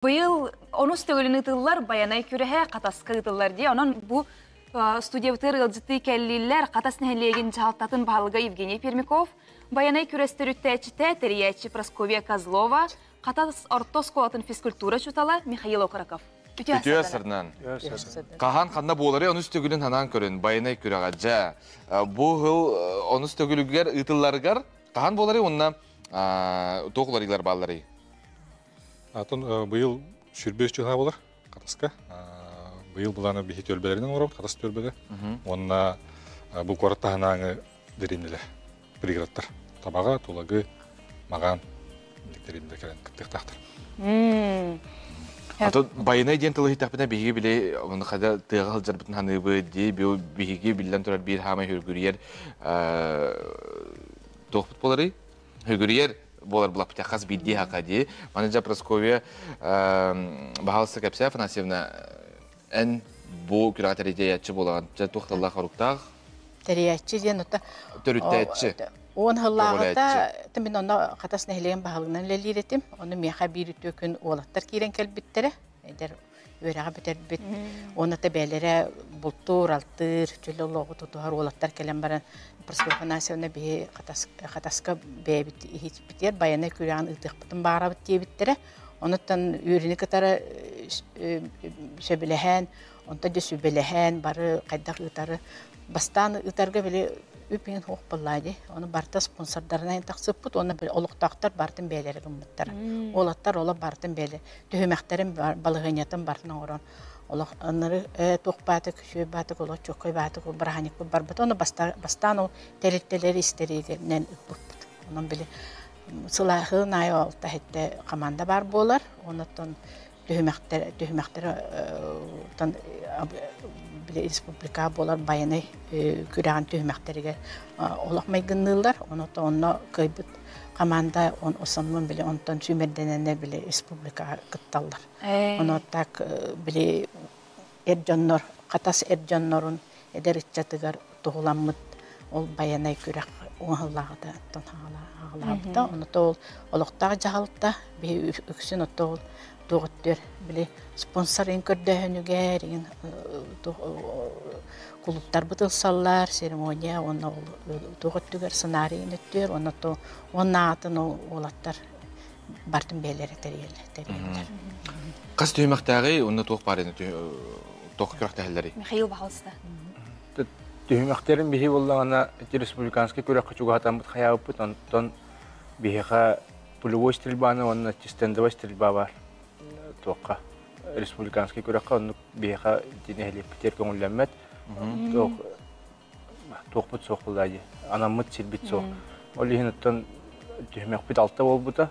Быйыл онус төгүлүн ыытыллар Байанай күрэһэ Хатаска ыытыллар дии. Онон бу студиябытыгар ыалдьыттыы кэллииллэр Хатас нэһилиэгин дьаһалтатын баһылыга Евгений Пермяков, Байанай күрэс төрүттээччитэ, тэрийээччи Прасковья Козлова, Хатас орто оскуолатын физкультура учуутала Михаил Окороков. Үтүө сырынан. Хаһан ханна буолары онус төгүлүн ханаан көрүн Байанай күрэҕэ дьэ бу сыл онус төгүлүгэр ыытылларыгар хаһан буолары уонна туох уларыйыылар баалларый? Атын быйыл 25 жыл болар Хатаска. Быйыл былааны биһи түөлбэлэринэн оҥоробут, Хатас түөлбэлэр. Уонна бу куорат таһынааҥы дэриэбинэлэр, пригородтар. Табаҕа, Тулагы, Маҕан дэриэбинэлэр кэлэн кыттыахтаахтар. Ато байынай диэн тылы иһиттэхпинэ биһиги били хада тыаҕа сылдьарбытын саныыбыт дии биһиги биллэн турар биир хаамай хүргүрүйэр туохпут буоларый Хөгүрүйэр буолар булаппыта хас биирдии хака дии. Маны дьа Прасковья баһаалыста кэпсээ Афанасьевна эн бу күрэҕэ тэрийээччи буолаҕын. Дьэ туох тыллаах хоруктаах? Тэрийээччи диэн ота Төрүттээччи. 10 сыллааҕыта мин онно Хатас нэһилиэгин баһылыгынан үлэлиир этим. Ону миэхэ биир үтүө күн уолаттар киирэн кэлбиттэрэ. Эдэр үөрэҕи бүтэрбит уонна да бэйэлэрэ бултуур-алтыыр, чөл олоҕу тутуһар уолаттар кэлэн баран Прасковья Афанасьевна биһи Хатаска бэйэбит иһитпитигэр байанай күрэҕин ыытыахпытын баҕарабыт диэбиттэрэ. Онуттан үөрүүнү кытары сөбүлэһэн, онтон дьэ сүбэлэһэн бары хайдах ыытары бастаан ыытарга били үп иһин суох буоллаа дии. Ону барыта спонсордарынан тахсыппыт уонна олохтоохтор барытын бэйэлэрэ гыммыттара. Уолаттар олох барытын бэйэлэрэ түһүмэхтэрин балаһыанньатын барытын оҥорон олох анары туох баатык үчүгэй баатык олох чоккой баатык ол бырааһынньыкпыт барбыта ону бастаан ол тэрилтэлэр истэригинэн ыппыппыт онон били сылааһын аайы алта сэттэ команда баар буолар оннуттан түһүмэхтэр түһүмэхтэр били республика буолар байанай күрэҕин түһүмэхтэригэр олох майгынныыллар онуттан онно кыайбыт команда он основном били онтон сүүмэрдэнэннэр били республикаҕа кытталлар. Ону так били эр дьоннор Хатас эр дьоннорун эдэр ыччатыгар туһуламмыт ол байанай күрэх оҥоһуллааҕыта оттон хаалаабыта. Ону ол олохтоох дьаһалта биһи үксүн отто ол туох өттүөр били спонсорын көрдөөһүнүгэр игин кулууптарбыт ылсаллар церемония уонна ол туох өттүгэр сценарийын өттүгэр уонна то уонна аатын ол уолаттар бартын бэйэлэрэ тэрийэллэр. Хас түһүмэхтээҕий уонна туох баар туох күрэхтэһэллэрий? Михаил Баһалыста. Түһүмэхтэрин биһи буоллаҕына республиканскай күрэххэ чугаһатаммыт хайаабыппыт онтон биһиэхэ пулевой стрельбаны уонна стендовай стрельба бар туохха республиканскай күрэххэ оннук биһиэхэ ити нэһилиэкпитигэр көҥүллэммэт туох туохпут суох буолла дии анаммыт сирбит суох ол иһин оттон түһүмэхпит алта буолбута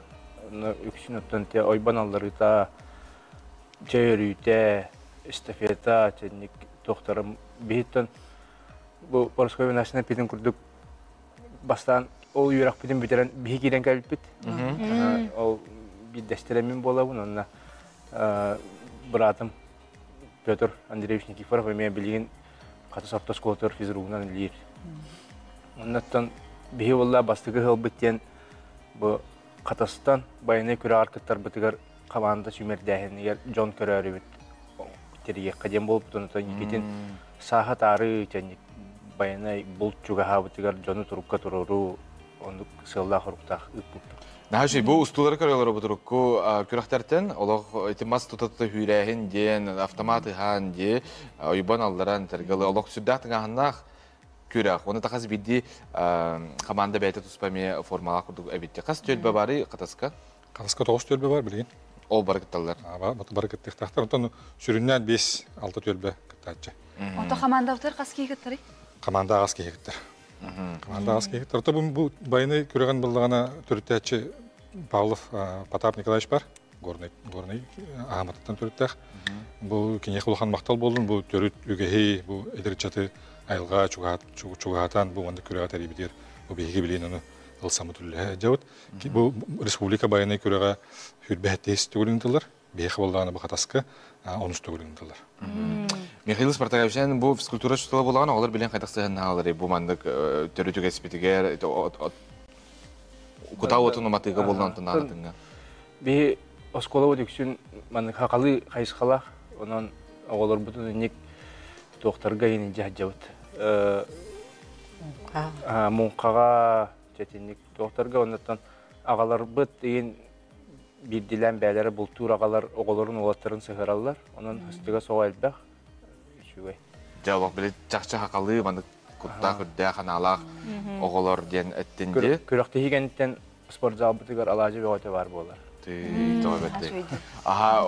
онно үксүн оттон те ойбон алларыыта чэй өрүүтэ эстафета чэнник туохтарым биһиттэн бу Парасковья Настина эппитин курдук бастаан ол үөрэхпитин бүтэрэн биһи киирэн кэлбиппит. Ол биирдэстэрэ мин буолабын уонна быраатым Петр Андреевич Никифоров эмиэ билигин Хатас орто оскуолатыгар физругунан үлэлиир. Оннуттан биһи буолла бастакы ыһылбыт диэн бу Хатастан байанай күрэҕэр кыттарбытыгар хамаанда сүүмэрдээһинигэр дьон көрөөрүбүт тэрийиэххэ диэн буолбут онтон иккитин сааһа таары тэнник байанай булт чугаһаабытыгар дьону турукка туруоруу оннук сыаллаах оруктаах ыыппыппыт. Наһаа бу устуулары көрөлөр бутурукку күрэхтэртэн олох ити мас тута-тута хүүрээһин диэн автомат ыһаан дии ойбон алларан тэргалы олох сүрдээх тыҥааһыннаах күрэх. Оны тахас бидди команда бэйэтэ туспа эмиэ формалаах курдук эбитти. Хас түөлбэ бары Хатаска? Хатаска 9 түөлбэ бар билигин. Ол бары кытталлар. Бары кыттыахтаахтар. Онтон сүрүннээн 5-6 түөлбэ кыттааччы. Ото командабытыр хас киһи кыттарый? Команда аҕыс киһи кыттар. Команда аҕыс киһи кыттар. Ото бу байыны күрэҕин буллаҕына төрүттээччи Павлов Потап Николаевич бар. Горнай, Горнай Ааматыттан төрүттээх. Бу киниэхэ улахан махтал буоллун, бу төрүт үгэһи, бу эдэр ыччаты айылҕа чугаһатан, бу маннык күрэҕи тэрийбитигэр бу биһиги билиэн ону ылсаммыт үллэһэ дьабыт. Бу республика байыаннай күрэҕэ хүрбэһэттиһис төгүлүн ыытыллар. Биһиэхэ буоллаҕына бу Хатаска онус төгүлүн ыытыллар. Михаил Спартакович, бу физкультура учуутала буолаҕын, оҕолор билэн хайдах сыһыннаалары бу маннык төрүт үгэспитигэр кутаа уотун уматыыга буоллан туннаанатыҥҥа. Биһи Оскуолабыт үксүн маннык хахалыы хайысхалаах, онон оҕолорбутун инник туохтарга иһин илдьэ сылдьабыт. Муҥхаҕа, чэтинник туохтарга, оннуттан аҕаларбыт иһин биирдилээн бээлэрэ бултуур аҕалар оҕолорун уолаттарын сыһыраллар. Онон ыстыга соҕо элбэх, үчүгэй. Дьэ, олох били чахчы хахалыы маннык куттаах, үрдээх, анаалаах оҕолор диэн эттин дии. Күрэхтэһии кэнниттэн спортзалбытыгар алаадьы бөҕөтө баар буолар. Аха,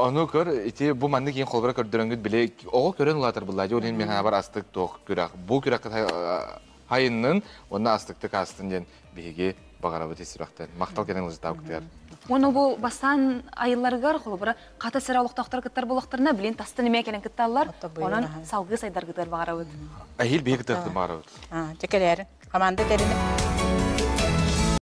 ону көр, ити бу маннык иин холбора көрдөрөнгүт били оҕо көрөн улаатар буллаа, ол иһин мен ханабар астык туох күрэх. Бу күрэххэ хайыннын, онно астыктык астын диэн биһиги баҕарабыт ис сүрэхтэн. Махтал кэлэн ылдьытаабыттыгар. Уонна бу бастаан айылларыгар холобура хата сирэ олохтоохтор кыттар буоллахтарына, билин тастан эмиэ кэлэн кытталлар. Онон салгыы сайдаргытыгар баҕарабыт. Эһиил биһиги кыттыахтын баҕарабыт. Дьэ кэлээрин. Команда тэринэ.